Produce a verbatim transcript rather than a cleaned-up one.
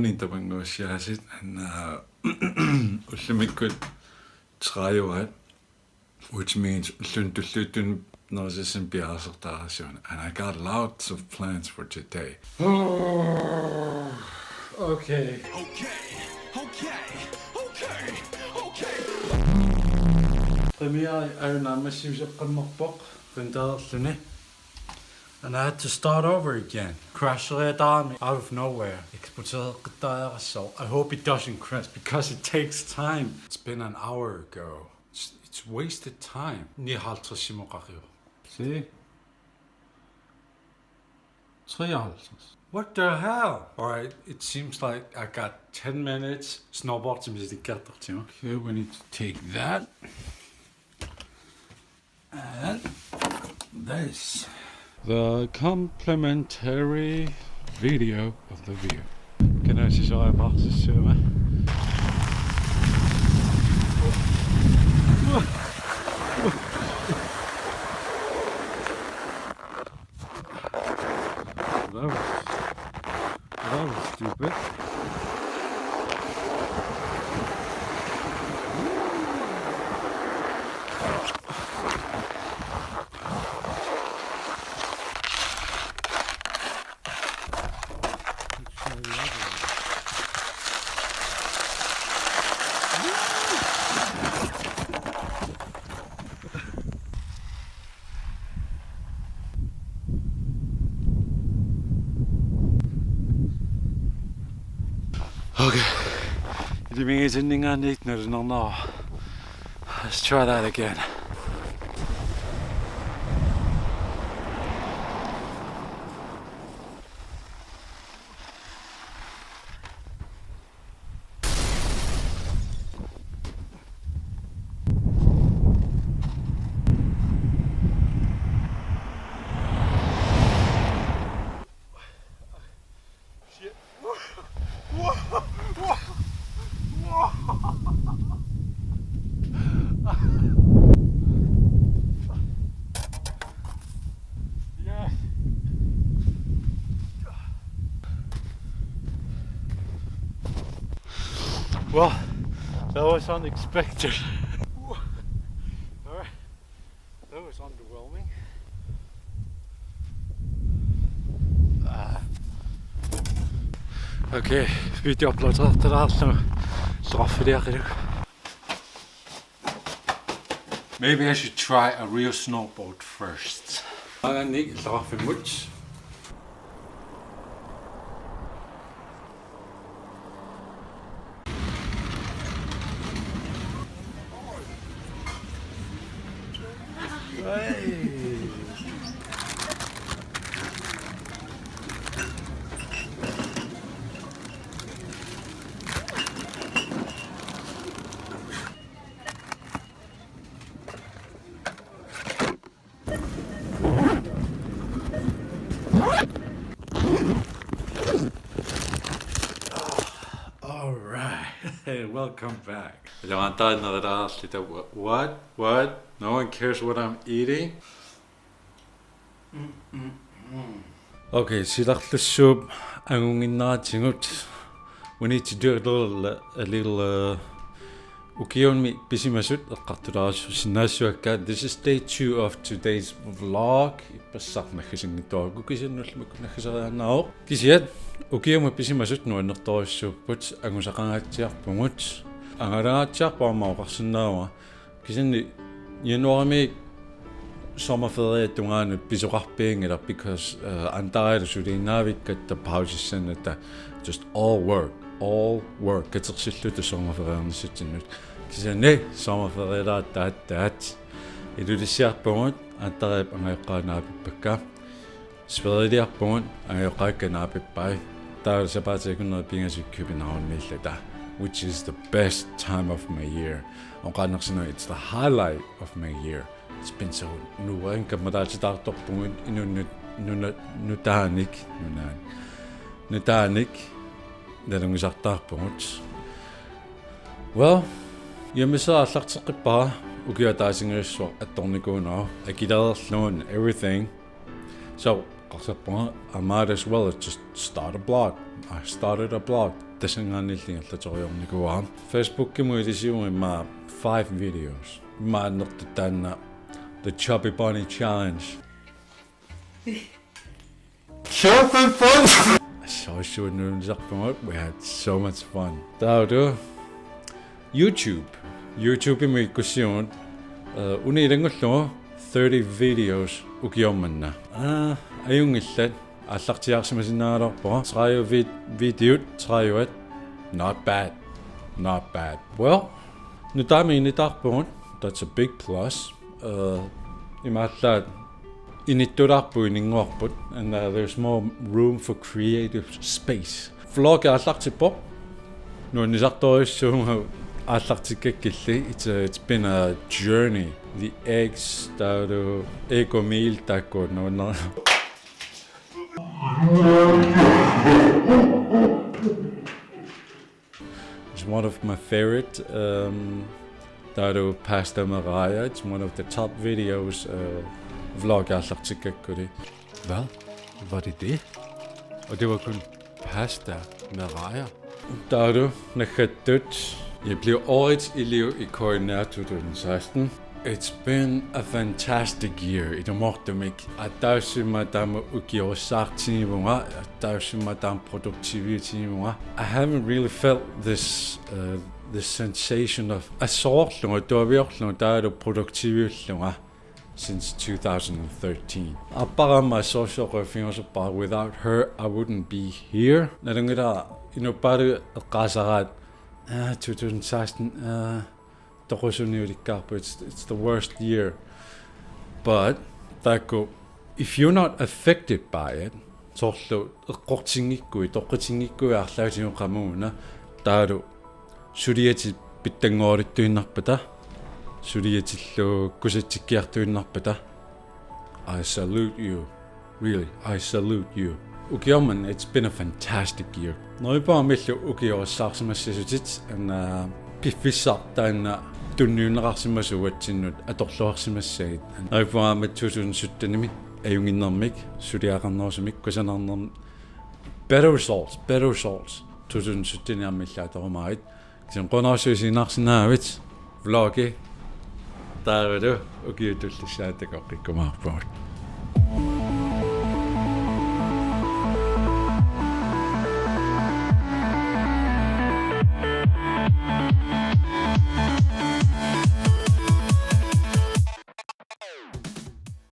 Nin tamanguussiaasut anna ullumikkut tredive, which means ulluni tulliuttuni nerisassat piareersartaraasiupput. And I got lots of plans for today. Okay. Okay, okay, okay, okay. Premiere ajunaammassiuseqqammerpoq qintaarluni. And I had to start over again. Crashereerami out of nowhere. Eksportereqqittarassaaq. I hope it doesn't crash because it takes time. It's been an hour ago. It's, it's wasted time. Nioghalvtreds simoqaqiu. See? Treoghalvtreds. What the hell? All right, it seems like I got ten minutes. Snowboard to music. Okay, we need to take that. And this. The complimentary video of the view. Can I see your boxes, sir? That was, that was stupid. Okay. Ilimingisinningaanniit nalunarnera. Let's try that again. Shit. Yes. Well, that was unexpected. All right. That was underwhelming. Ah. Okay, video uploadertalaarlugu illoqarfiliaqiluk. Maybe I should try a real snowboard first. Maangannik illoqarfimmut. All right. Welcome back. Ilamaantaannerulaarluta, what? What? What? No one cares what I'm eating? Mm, mm, mm. Okay, silarlussuup angunnginneratigut. We need to do a little, a little, uh, ukiumi pisimasut eqqartulaarsinnaassuakka. This is day two of today's vlog. Ippassaq naggasinngitsuarakku kisianni ullumikkut naggaseriaannaavoq. Kisianni ukiumi pisimasut nuannertorujussuupput, angusaqangaatsiarpugut. Angalangaatsiarpoq aamma oqarsinnaavara. Kisianni januarimi sommerferie tungaanut pisoqarpianngilaq because, uh, Andarilu suliinnaavikkatta pausissanata just all work, all work, katersilluta sommerferiernissatsinnut. Kisianni sommerferielaartaat taat Ilulissarpugut, Andariap angajoqqaat naapippakka. Sverigeliarpugut, angajoqqaakka naapippai. Taava sapaatip akunneri pingasut Københavniilluta, which is the best time of my year. Oqaannarsinnaavunga, it's the highlight of my year. It's been so nuann, kammalaatitaartorpugut inunnut nuna-, nutaanik, nunaan-, nutaanik nalunngisartaarpugut. Well, hjemmeside aallarteqqippara, ukioq ataasinnguassuaq attornikuunera, akilereerlugu everything. So, eqqarsarpunga, I might as well just start a blog. I started a blog. Tassanngaanniilli ingerlatsoriornikuuara. Facebookimut ilisimavugut immaqa five videos. Immaqa annertut taanna The Chubby Bunny Challenge. Chubby Bunny! Assorsuaq nuannisarpugut, we had so much fun. Taava YouTube. YouTubemut ikkussivugut, eh, uni ilanngullugu thirty videos ukioq manna. Aa, ajunngillat. Aallartiaarsimasinnaagaluarpunga. Tredive vid-, videot, tredive. Not bad. Not bad. Well, nutaamik initaarpugut. That's a big plus. Uh, imaallaat inittulaarpugut ininngorput, and, uh, there's more room for creative space. Vlog aallartippoq. Nuannisartorujussuuvoq aallartikkakkilli. It's a, it's been a journey. The eggs, taavalu Eco Meal taakku nuanner-, It's one of my favorite, um, taavalu pasta meeraajat. It's one of the top videos, uh, vlog aallartikkakkuli. Hvad? Var det det? Og det var kun pasta meeraajat. Taavalu naggattut. Jeg blev årets elev i K N R to tusind seksten. It's been a fantastic year. Ilumoortumik. Ataasiinnaq taama ukiorsaartigivunga, ataasiinnaq taama produktiviutigivunga. I haven't really felt this, uh, this sensation of assororlunga, tuaviorlunga, taavalu produktiviullunga since two thousand thirteen. Aapparaammat assorsuaq qujaffigerusuppa, without her, I wouldn't be here. Nalunngilara inuppaalu eqqaasaraat, ah, two thousand sixteen, ah, toqusuniulikkaarpoq, it's, it's the worst year. But, taakku, if you're not affected by it, soorlu eqqortinngikkuit, toqqitinngikkuit arlaatigut qamuuna, taavalu suliatit pitsanngoraluttuinnarpata, suliatillu kusatsikkiartuinnarpata, I salute you. Really, I salute you. Ukioq manna, it's been a fantastic year. Neriuppunga aamma illit ukiorsaarsimassasutit, aamma piffissaq taanna tunniunneqarsimasoq uatsinnut atorluarsimassagit. Neriuppunga aamma two thousand syttenimi ajunnginnermik, suliaqarnerusumik, kusanarnermik. Better results, better results. Two thousand syttenimi aamma illit atorumaarpit. Kisianni qujanarsuaq isiginnaarsinnaagavit. Vlogi taavalu ukiut tullissaat takoqqikkumaarpagut.